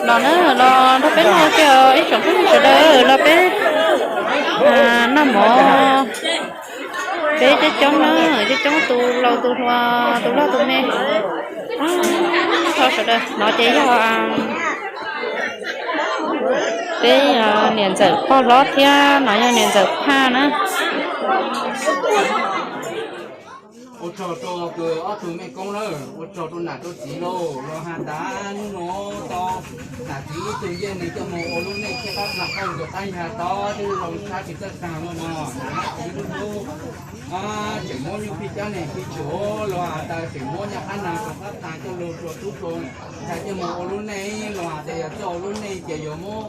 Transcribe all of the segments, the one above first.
Los na, los nrog peb noj ua ke os ib tsoom phooj ywg sawv daws, los peb noj mov. Peb coob coob na, coob coob tus laus tus hluas tus loj tus me. Thov sawv daws, no ces yog peb niam ntxawm poj hlob thiab no yog niam ntxawm phaj na. Ua tsaug rau ob tug mej koob lawm, ua tsaug rau nam rau txiv lauj, los has tas hnub no tau nam txiv ib tug yeej neeg coj mus ua lub neej thiab qab tham qab ntuas qab yag tod twb zoo sab tsis txawj tag no no, nam txiv lub hlub tseem muab nyuj phij cab neeg phij tsuam los has tas tseem muab nyab qab nag rau qab tas coj lug rua tub rua ntxhais coj mus ua lub neej los has tas yog txawj ua lub neej ces yuav muab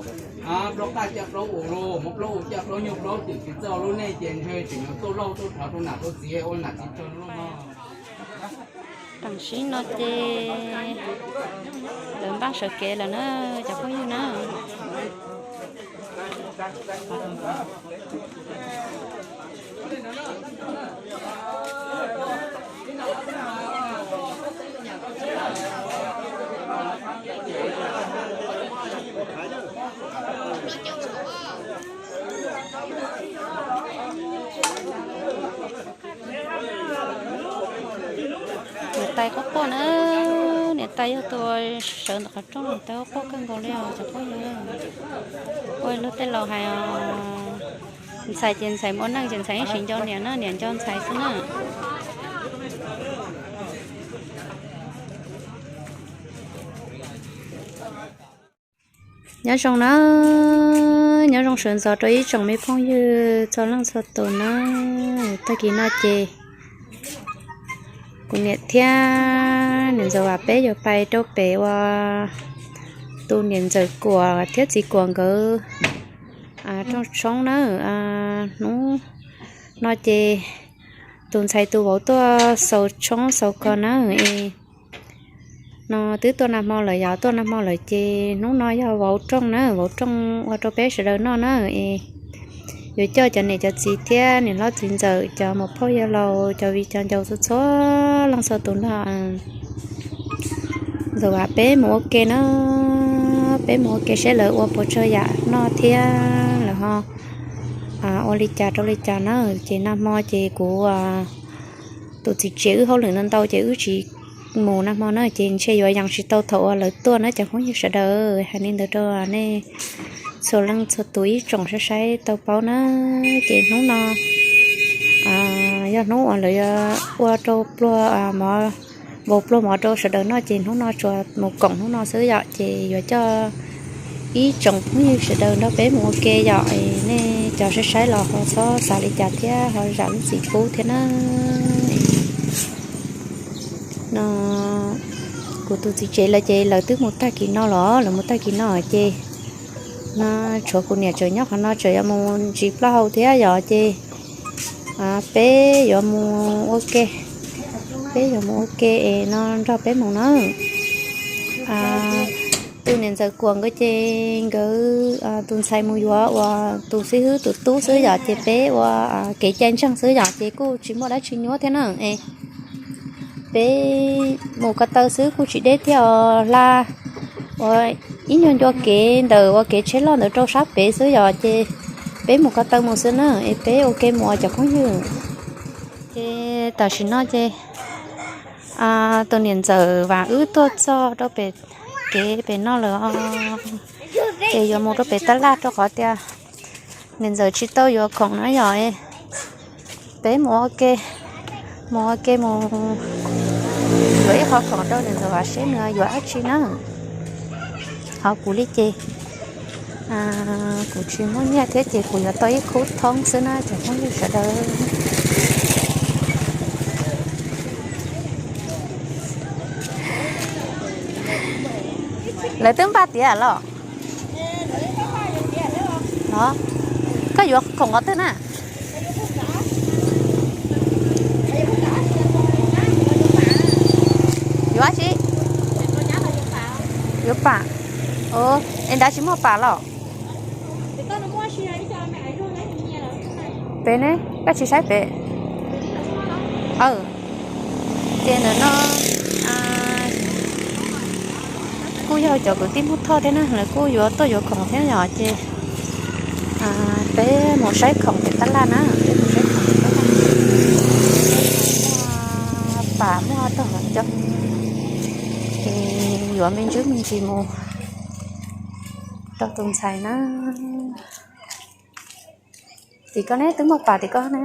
plaub qaj coj plaub us los muab plaub us coj plaub nyuj plaub twm tsis txawj ua lub neej ces ntshe tseem yuav tuaj lauj tuaj rov rau nam rau txiv ua nam txiv tsaug lauj no. Tam sim no ces lawv npaj sawv kev lawm na, cov phooj ywg na. Niam tais quaj quaj na, niam tais yog tus sawv ntawm qhov rooj, niam tais quaj quaj kawg nkaus li os cov phooj ywg. Ua luag tej laus hais os, ntxhais ces ntxhais mus ua neej ces ntxhais ib sim nco niam na, niam nco ntxhais xwb na. Nyob zoo na, nyob zoo sawv ntxov rau ib tsoom me phooj ywg txhua leej txhua tus na. Tag kis no ces kuv niam thiab niam ntxawm Vam peb yuav pais rau pem uas tus niam ntxawm Kuam thiab txiv Kuam nkawd rooj tshoob na. Hnub no ces tus ntxhais tus vauv tuaj xaus tshoob xaus kos na es no twb tuaj nag hmo lawm, yog tuaj nag hmo lawm ces hnub no yog vauv rooj na, vauv rooj ua rau peb sawv daws noj na es yuav coj cov niam cov txiv thiab niam hlob txiv ntxawm cov muam phauj yawg laus cov viv cov ncaus txhua txhua leej txhua tus nrog ntxawm Vam peb mus ua ke na, peb mus ua ke seb lawv ua puas tsaug yam noj thiab lawv ho ua li cas rau li cas na. Ces nag hmo ces kuv tus txiv tsev wb hauj lwm no ntau ces wb tsis mus nag hmo na ces ntshe yuav yees tsis tau thaum uas lawv tuaj na cov phooj ywg sawv daws. Hais li ntawd rau nej txhua leej txhua tus ib tsoom saib saib tau paub na. Ces hnub no yog hnub uas lawv ua rau pluag mov, vau pluag mov rau sawv daws noj ces hnub no tsuas mus koom hnub no xwb yom. Ces yuav coj ib tsoom phooj ywg sawv daws nrog peb mus ua ke yom. Nej cov saib saib los ho txhob xav li cas thiab ho zam lub txim pub thiab na. No kuv tus txiv tsev lawv ces lawv twb mus tag kis no los, lawv mus tag kis no ces no tshuav kuv niam tseem nyob qhov no, tseem yuav mus ntsis plaub hau thiab yom. Ces peb yuav mus ua ke, peb yuav mus ua ke es no nrog peb mus na. Tus niam ntxawm Kuam nkawd ces nkawd tus ntxhais mus yuav uas tus xib hwb tus tub xwb yom, ces peb ua kev cai ntseeg xwb yom, ces kuj tsis muaj dab tsi nyuaj thiab na. Peb mus ko taw xwb kuj tsis deb thiab os, hla ua ib nyuag ncua kev ntawm ua kev tsheb loj ntawd rau sab pem xwb yom, ces peb mus ko taw mus xwb na, es peb ua ke mus cov phooj ywg. Ces tam sim no ces tus niam ntxawm Vam wb tuaj txog rau pem kev pem no lawm os, ces yuav mus rau pem tab laj rau qhov tias niam ntxawm tsis tau yuav khoom na yom. Peb mus ua ke, mus ua ke mus yuav ib qho khoom rau niam ntxawm Vam seb nws yuav dab tsi na. Ho kuv li ces kuv tsis muaj nyiaj thiab ces kuv yuav tau ib khub thoob xwb na cov phooj ywg sawv daws. Lawv twb npaj tiav los? Koj yuav khoom qhov twg na? Yuav dab tsi? Yuav pam. Es nrad tsis muaj pam los? Pem ne, koj tsis saib pem? Ces ntawm no Kuj yog cov kwv tij Hmoob Thoj thiab na, lawv kuj yuav tuaj yuav khoom thiab yom, ces peb mus saib khoom pem tab laj na, peb mus saib khoom pem tab laj. Muaj pam muaj tog cov, ces yuav me ntsis me ntsis mus rau tus ntxhais na. Tim koj ne, twb muaj pam tim koj ne.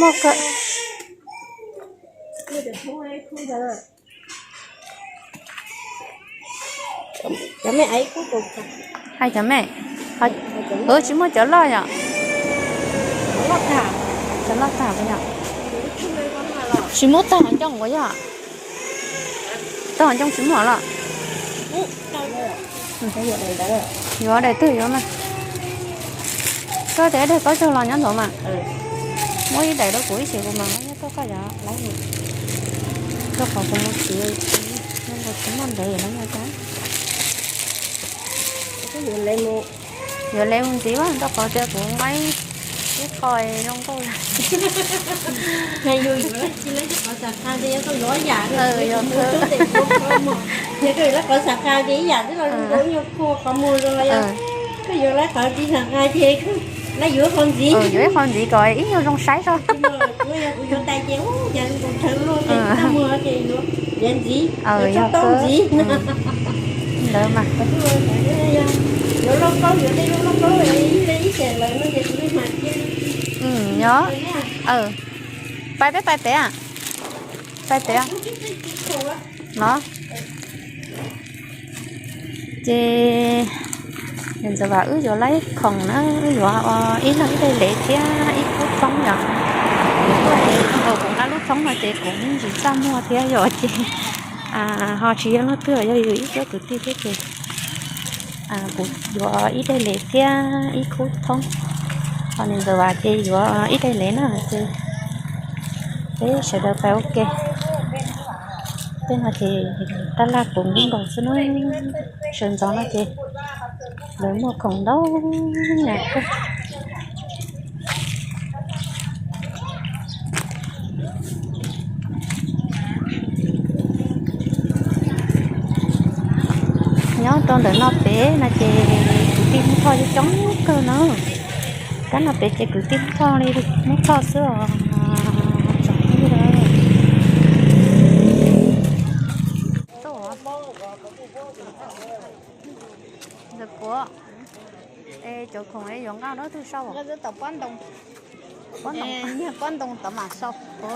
Muaj kawg. Hais cov me, tsis muaj cov loj yom? Cov loj tag yom? Tsis muab tag ncoo nkaus yog? Tag ncoo tsis muaj los? Yuav daim twg yuav mas. Koj tias daim plaub caug los nyob ntawd mas. Muab ib daim rau kuv ib, ces kuv mam nyob tuaj koj yog lawm. Rau qhov kuv mus txiv, tsis muaj ntawd lawm no. Yuav le mus ntxiv, rau qhov tias kuv nqa ib qho zoo nkauj. Yog koj yuav lawv qhov xam qha ces ib yam twb los zoo nkauj, ib nyuag khuaj qhov muag zoo los yog koj yuav lawv qhov tsis xam qha ces lawv yuav ib qho ntxiv, yuav ib qho ntxiv kom ib nyuag zoo saib tso. Kuv yuav tais ces cas zoo nkaus dhawv luaj ces tag muag ces yuav ntxiv, yuav tau ntxiv. Ntawd mas yuav lauj kaub, yuav tej lub lauj kaub ib leeg ib xees lawm no ces kuv mam cia li. Nyob, pais peb pais pem, pais pem no. Ces niam ntxawm Vam wb yuav laib khoom na, wb yuav ib leeg ib daim lev thiab ib khub thoob yom. Kuv nqa lub thoob no ces kuv me ntsis txaj muag thiab yom, ces ho tsis yog leej twg, yog yus ib cuab kwv tij thiab ces kuv yuav ib daim lev thiab ib khub thoob, ho niam ntxawm Vam ces yuav ib daim lev na, ces peb sawv daws pais ua ke. Tej no ces tab laj puv nkaus xwb na, sawv ntxov no ces lawv muaj khoom ntau nyam kawg. Nyob rau ntawm no pem no ces kwv tij Hmoob Thoj coob coob kawg na. Kab no pem ces kwv tij Hmoob Thoj li Hmoob Thoj xwb os. Ntxawm Puav, es cov khoom yuav nqa rau twg sau? Pob ntoo tod mam sau los.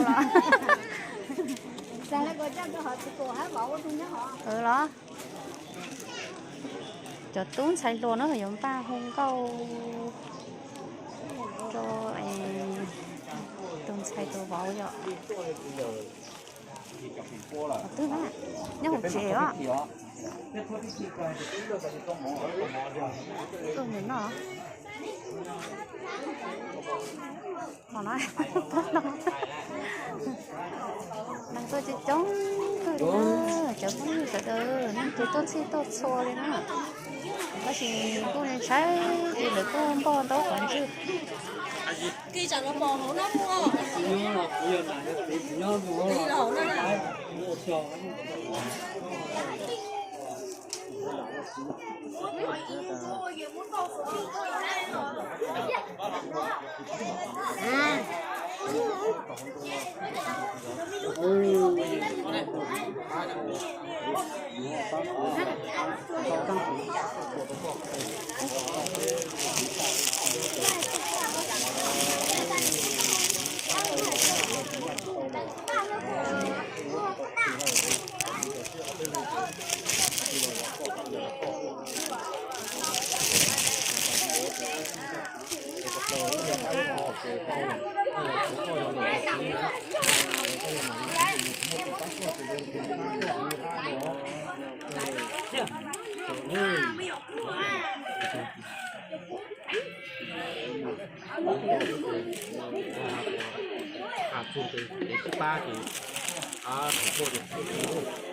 Los, cov tub ntxhais hluas na yuav npaj hu nkauj rau tus ntxhais tus vauv yom. Twg na, nyob hauv tsev os. Tus nws no, qhov no, neeg tuaj coob coob kawg li na, cov phooj ywg sawv daws neeg ces tuaj txhij tuaj txhua li na. Tab sis kuj ntshai ces lawv kuj npog ntaub qhov ntswg.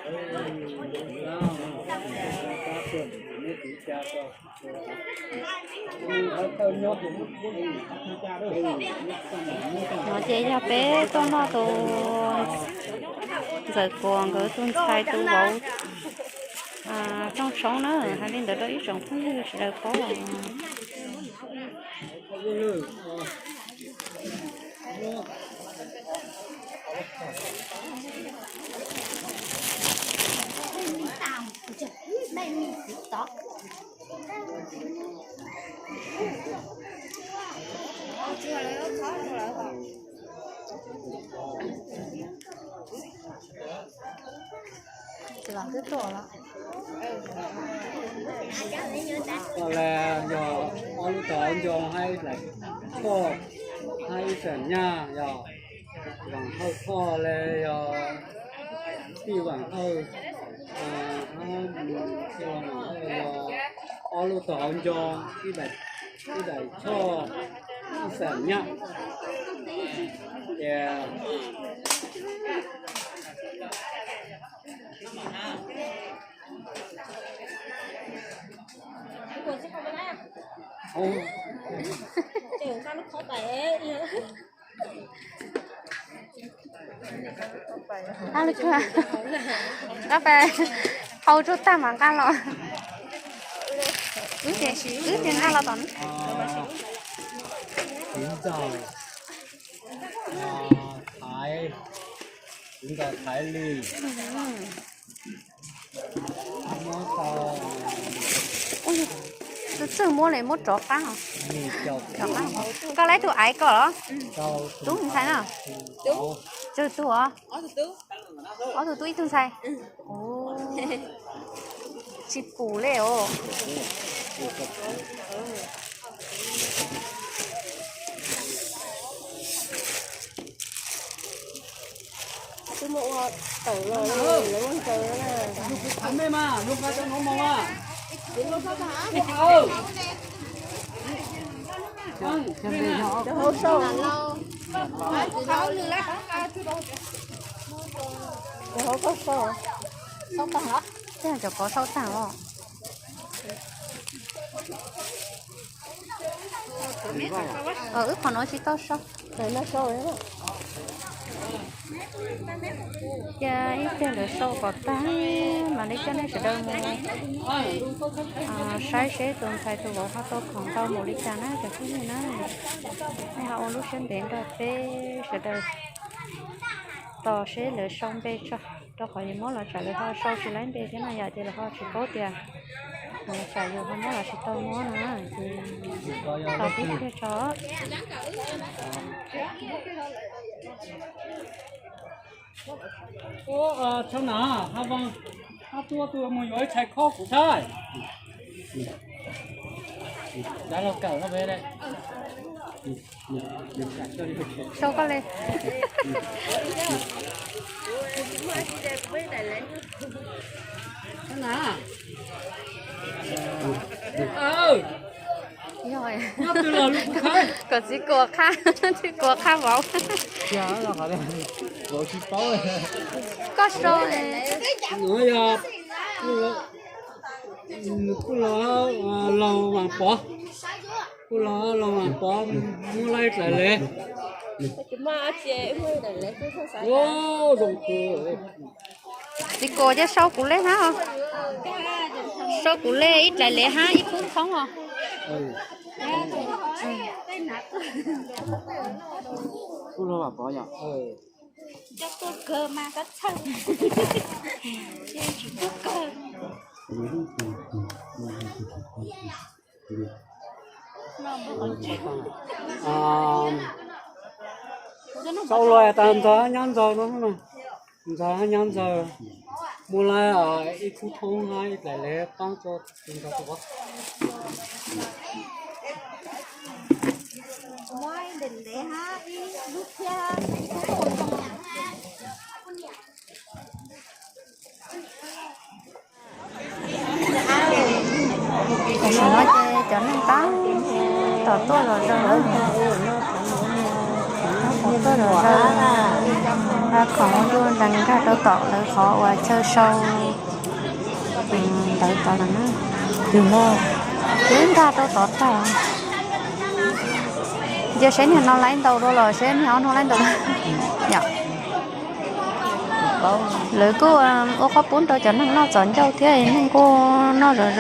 No ces yog peb tuaj noj tus ntxawm Kuas nkawd tus ntxhais tus vauv rooj tshoob na, hais li ntawd rau ib tsoom phooj ywg sawv daws paub. Koj le yog ob lub tog hauv ncoo hab ib daim choj hab ib xam nyaj yog Vam Hawj Thoj le yog Tij Vam Hawj, hab Vam Hawj yog ob lub tog hauv ncoo ib daim choj ib xam nyaj. Ces Hau rau tag mas nqa los. Wb ces nqa los tom. Txiv ntxawm Thaiv, txiv ntxawm Thaiv Lis. Txawj muab le muab rov qab. Koj lawv tug aiv koj los? Tub ntxhais na. Tsawg tug os? Ob tug tub ib tug ntxhais. Tsis pum le os. Cov kov sau tag os. Wb qhov no tsis tau sau. Cia ib pliag lawv sau kom tag mam li coj nej sawv daws mus saib seb tus ntxhais tus vauv ho tau khoom ntau npaum li cas na cov phooj ywg na. Nej ho ua lub siab ntev nrog peb sawv daws tos seb lawv sau npe tso, rau qhov yuav muab los tsam lawv ho sau tsis laib npe thiab na yom, ces lawv ho tsis paub tias tsam yus ho muab los tsis tau muab no ces tos tib pliag tso. Ua, Tshaj Nam, Hab Voos, Hab Tuab, tuaj mus yuav ib txhais khob kuv saib. Dav los kawm no peb. Sau koj li. Yog, kom txiv Kuas qha, txiv Kuas qha vauv. Koj sau. Kuj los Laug Vam Pov, kuj los Laug Vam Pov muaj laij dlaim lev. Zoo kawg. Txiv Kuas, cia sau kuv lej hab. Sau kuv lej ib dlaim lev hab ib khub thoob os. Kuj los Vam Pov yom. Sau los tas Ntxawg hab Nyab Ntxawg no, Ntxawg hab Nyab Ntxawg muaj laij ib khub thoob hab ib dlaim lev paab tso tus ntxawg tus vauv. Tam sim no ces cov neeg tab tom tuaj zom zaws, tab tom tuaj zom zaws. Qhov muab nruab nrees nkag rau tom lawv qhov uas chaw sau ntawv tod lawm na. Twb nkag rau tod tag. Cia seb niag no laib ntau dua los seb niag ob no laib ntau dua. Yom. Lawv kuj ua qhob pub rau cov neeg noj txom ncauj thiab neeg kuj noj zom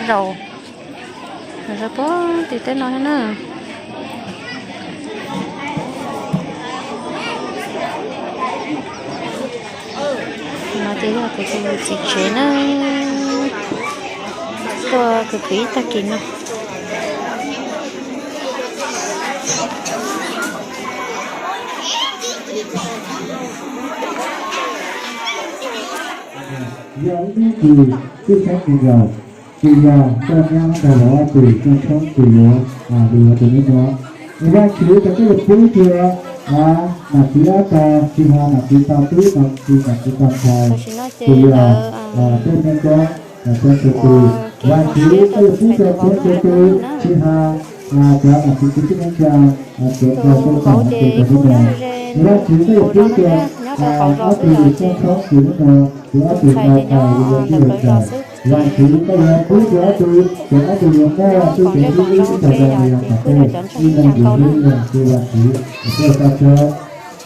zaws, zom zaws puag tim tej no thiab na. No ces yog kuv tus txiv tsev na, tuaj kwv kwv ib tag kis no. Yog ib lub kws txij tshoob kws nkaus, tsis yog toj nyab nrog lawv ob tug toj tshoob kws yuav, yuav tus nub nuav. Es Vaajtswv tau pub rua nam txiv ob tog, tsis has nam txiv tog tub, nam txiv nam txiv tog ntxhais, tsis yog tej neeg coob, coob txhua tug. Vaajtswv tau pub rua txhua txhua tug, tsis has cov nam txiv kwv tij neej tsa, cov nkaus tuaj txog hauv tsev rua nub nuav. Vaajtswv tau pub rua ob tug toj tshoob kws nub nuav, tug ob tug tau kawm yog tij laug kawm. Vaajtswv tau yuav pub rua ob tug, ces ob tug yuav muaj txuj kev sib hlub sib txhawb nrog yus yog tom tej ib leeg yuav hlub ib leeg. Vaajtswv,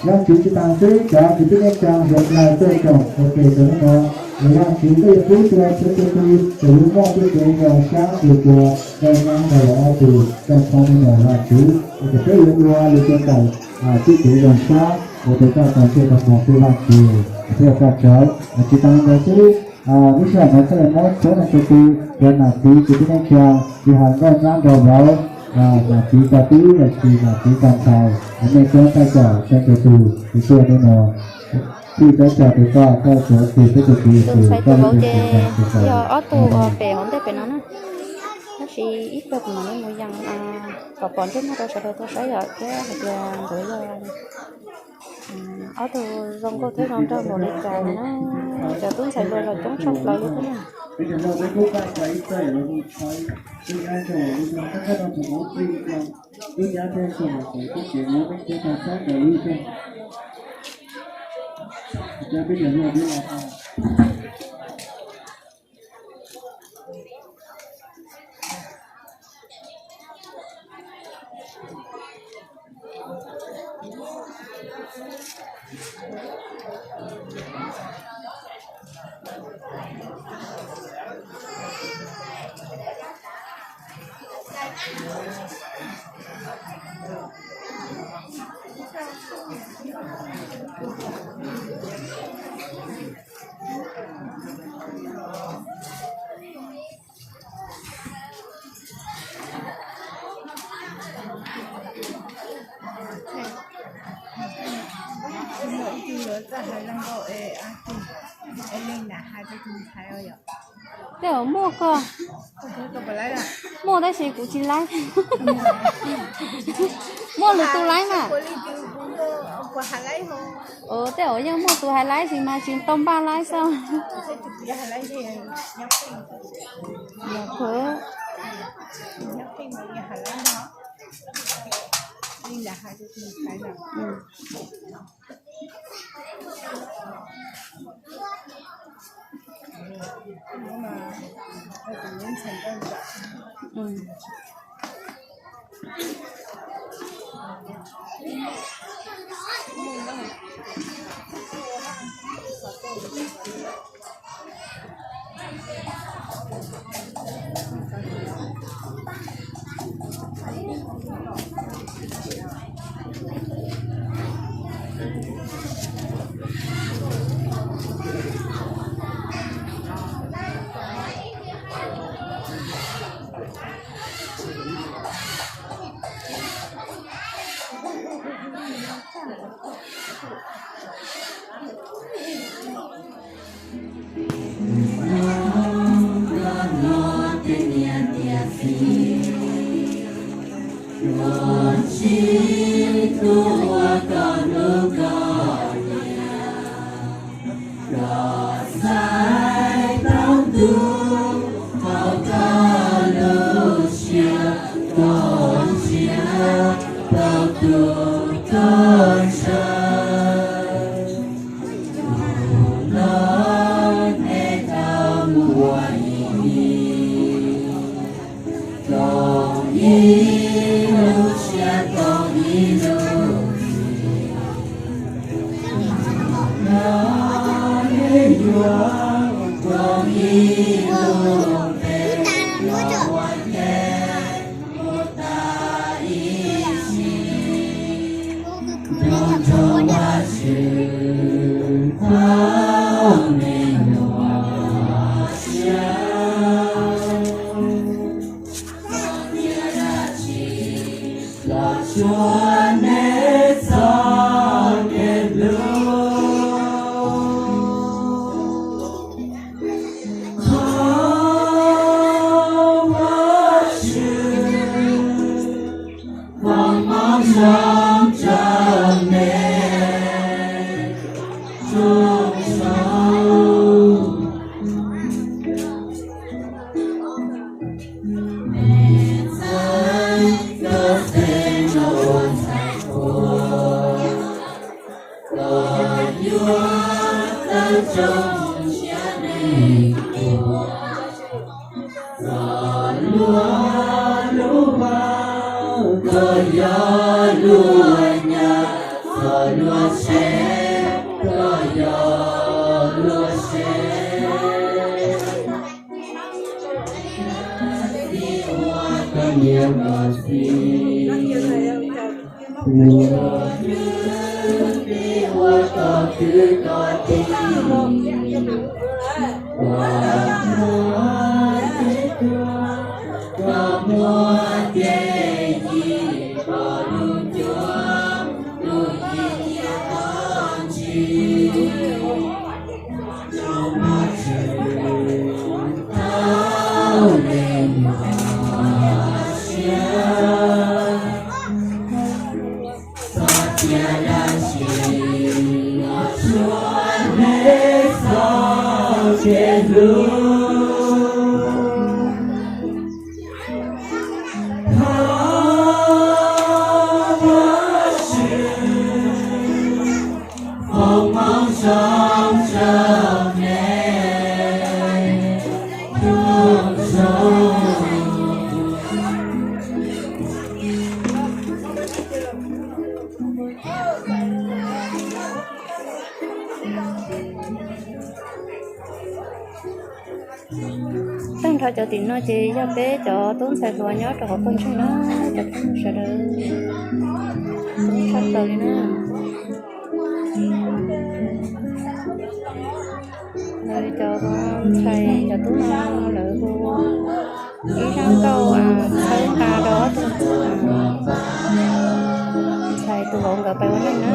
Vaajtswv tsis taag xwb, cov kwv tij neej tsa hluas nraug tuaj koom ua ke rua nub nuav, Vaajtswv tau yuav pub rua txhua txhua tug, ces yuav muaj txuj kev zoo sab dlua dlua, toj nyab nrog lawv ob tug toj tshoob nub nuav. Vaajtswv, ces peb yuav ua lug rua ntawm txuj kev zoo sab uas tes toj tau ntsej tau muag xwb Vaajtswv. Thiab koj cawv tsis taag ntawd xwb, lub sij hawm no txhaj le muab txhua leej txhua tug cov nam txiv kwv tij neej tsa, tsis has nkauj nyab nraug vauv, nam txiv tog tub los sis nam txiv tog ntxhais, nej cov thaj cam txhua txhua tug, tus tuaj nub nuav, tij cov cam tes toj koj cov tes peb tug kwv Yexus koj lub npe tus ntawd tus tau. Yog ob tug uas pem hauv ntej pem no na, tab sis ib pliag kuv mam li mus yees, kom pom ntsej muag rau sawv daws tau saib yom, thiab hais tias nkawd yog ob tug zoo nkauj thiab zoo nraug npaum li cas na. Cov tub ntxhais hluas los coob tshaj plaws li thiab na. Tej zaum muaj koj, muaj tab sis kuv tsis laib. Muaj lwm tus laib mas. Tej zaum yeej muaj tus hais laib sis mas tsis tau npaj laib xwb. Koj xaiv tau ntuj hauv koj lub siab, koj nrhiav tau tus koj ntshaw. Tag nrho cov tim no ces yog peb cov tub ntxhais hluas nyob rau hauv pawg ntseeg na, cov phooj ywg sawv daws, txhua plaws li na. Lawv cov ntxhais cov tub no lawv hu ib zaj nkauj txhawb nqa rau ob tug ntxhais tus vauv nkawd pais ua neej na.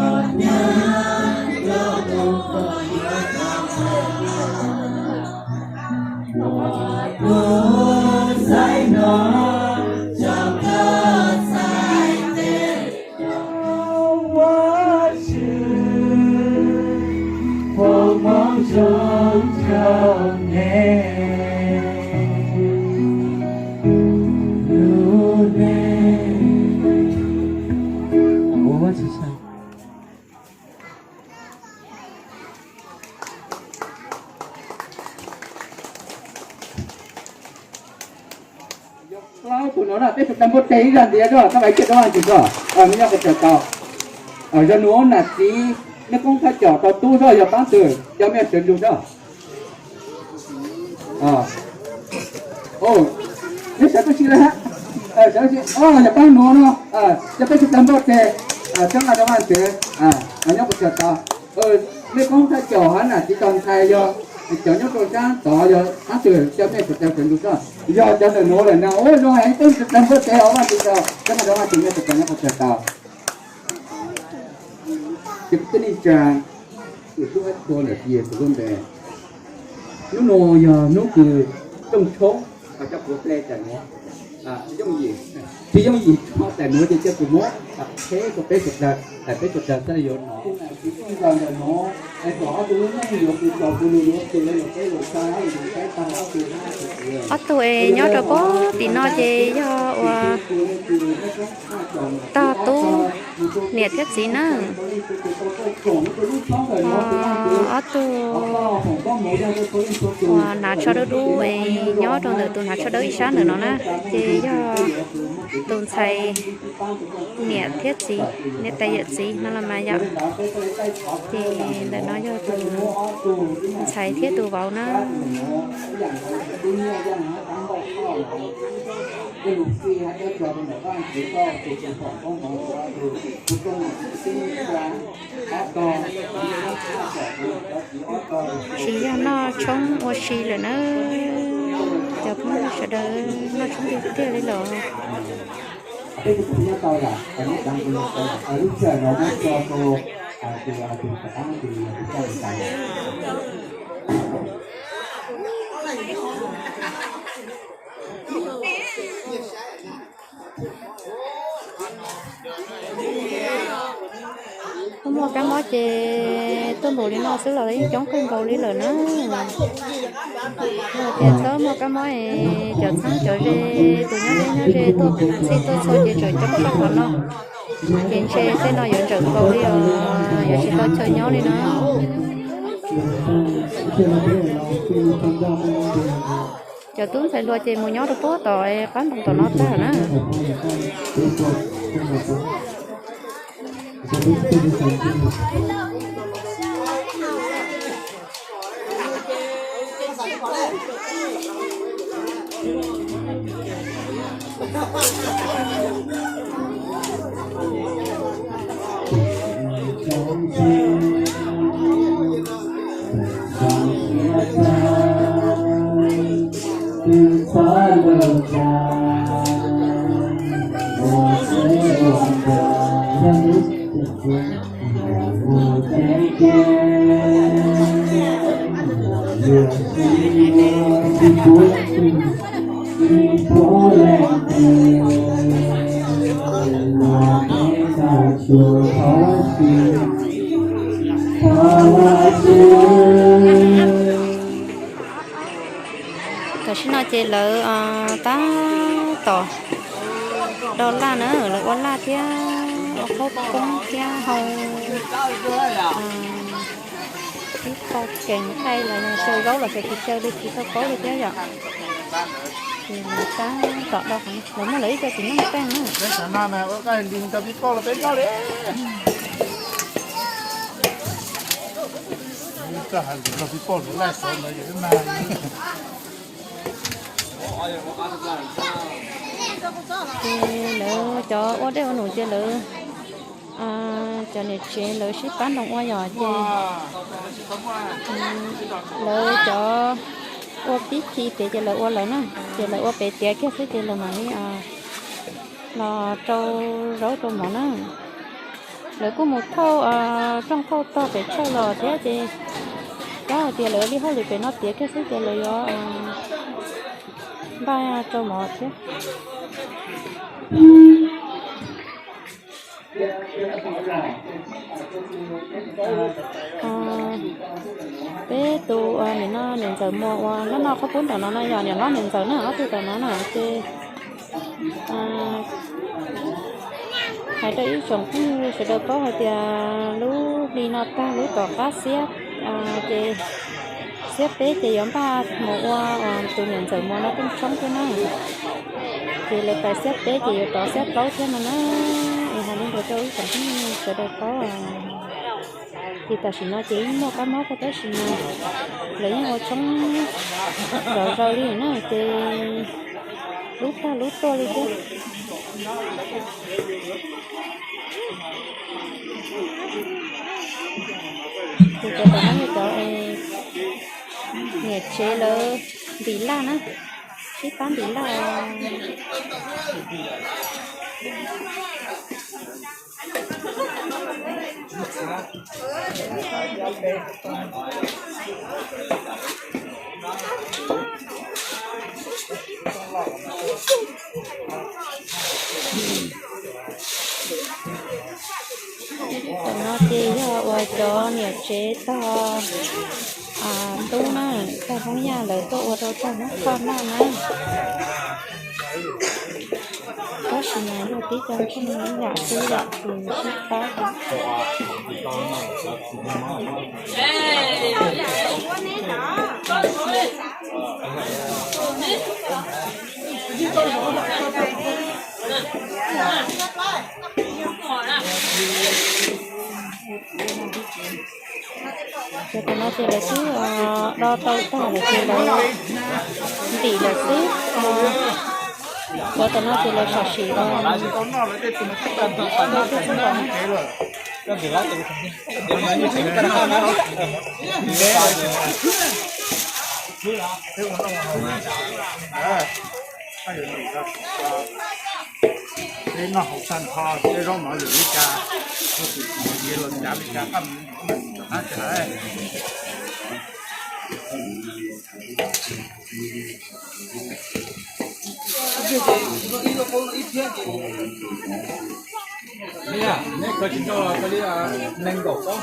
Plaub tus no na, peb sawv daws npuaj tes ib zag ntiav rau, tab ais kiag rau Vajtswv tso, nej nyob qhov chaw tau. Yog nus nam txiv, nej poob thawj com rau tub zog yog paab twg, cov mej sawv ntsug zog. Nej sawv tau si le ha, yog paab nuav no, cov peb sawv daws npuaj tes, txhawb nqa rau Vajtswv, nyob qhov chaw tau. Nej poob thawj com hab nam txiv tog ntxhais yog cov nyob rau sab tod yog paab twg, cov mej sawv daws sawv ntsug zog. Yog cov ntawm nuav lawm na, zoo heev, peb sawv daws npuaj tes os, Vajtswv tau, txhawb nqa rau Vajtswv, mej sawv daws nyob qhov chaw tau. Ces kuv tij neej tsaa, kuv tub hab txhua ntawm txiv yawg txhua lub npe. Hnub no yog hnub kws rooj tshoob, cov puav ple tam nuav, tsis yooj yim tso tam nuav ces coj kws muab qheb rau peb sawv daws, peb sawv daws txhaj le yuav no. Ob tug es nyob rau pem tim no ces yog ua tog tub niam thiab txiv na. Ob tug uas hnav tsho dawb dub es nyob rau ntawm tus hnav tsho dawb ib sab ntawm no na, ces yog Tus ntxhais niam thiab txiv, niam tais yawm txiv no los mas yom. Ces ntawm no yog tus ntxhais thiab tus vauv na. Tsis yog noj tshoob ua si lawm na, cov phooj ywg sawv daws, noj tshoob tiag tiag li lawm. Tuaj muaj kab mob ces tuaj npaum li no xwb los yeej coob kawg nkaus li lawm na. Yog tias txhob muaj kab mob es cov txheeb cov ze, tus nyob deb nyob ze tuaj txhij tuaj txhua ces tseem coob tshaj qhov no. Ces ntshe tej no yuav ntsawm nkaus li os, yuav tsis tau chaw nyob li na. Cov tub ntxhais hluas ces mus nyob rau puag tom qab ntoo tom no tag na. Tam sim no ces lawv tab tom do laj na, lawv ua laj thiab ua qhaub poob thiab hau ib qho kees thaij los xyaw zaub los xyaw tsis xyaw li tsis tau paub li thiab yom. Ces lawv tab tom do, lawv muaj lawv ib co txiv neej teej na. Ces lawv cov ua dej ua num ces lawv, cov niam tsev lawv sib pab nroos ua yom ces lawv cov ua pib khi tiav ces lawv ua lawv na, ces lawv ua pem tiav kiag xwb ces lawv mam li los rau zaub rau mov na. Lawv kuj mus thauj rooj thauj tog pem tshawj los thiab ces kav hais tias lawv li hauj lwm pem no tiav kiag xwb ces lawv yuav npaj rau mov thiab. Peb tus nim no niam ntxawm muas uas noj noj qhaub poob ntawm no no yog niam hlob niam ntxawm na, ob tug ntawm no na ces hais rau ib tsoom phooj ywg sawv daws paub hais tias lub hli no tag lub tom qab xiab, ces xiab peb ces yuav npaj mus ua tus niam ntxawm muas no rooj tshoob thiab na. Ces lawv pais xiab peb ces yuav rov xiab plaub thiab no na. Es hais li ntawd rau ib tsoom phooj ywg sawv daws paub. Ces tam sim no ces yeej muaj kab mob koj tab sis mas lawv yeej ua tshoob zov zaws li na ces lub tag lub tuaj li thiab. Ces cov tom no yog cov niam tsev lawv ntim laj na, sib pab ntim laj. Tam no ces yog uas cov niam tsev tog ntub na, tog Hmoob Yaj lawv tuaj ua rau tog Hmoob Thoj noj na. Tab sis mas yog tib co ntseeg ib yam xwb yom, tus sib pab. Cov tom no ces lawv twb do tau tag lawm ces lawv ntim lawm xwb. Cov tom no ces lawv sam sim os. Peb noj hauv tag nrho peb zaub mov lwm li cas, tus txiv los cav li cas, qab mus rov qab cas. Neb khaws tsis tau li nees nkaum tsob.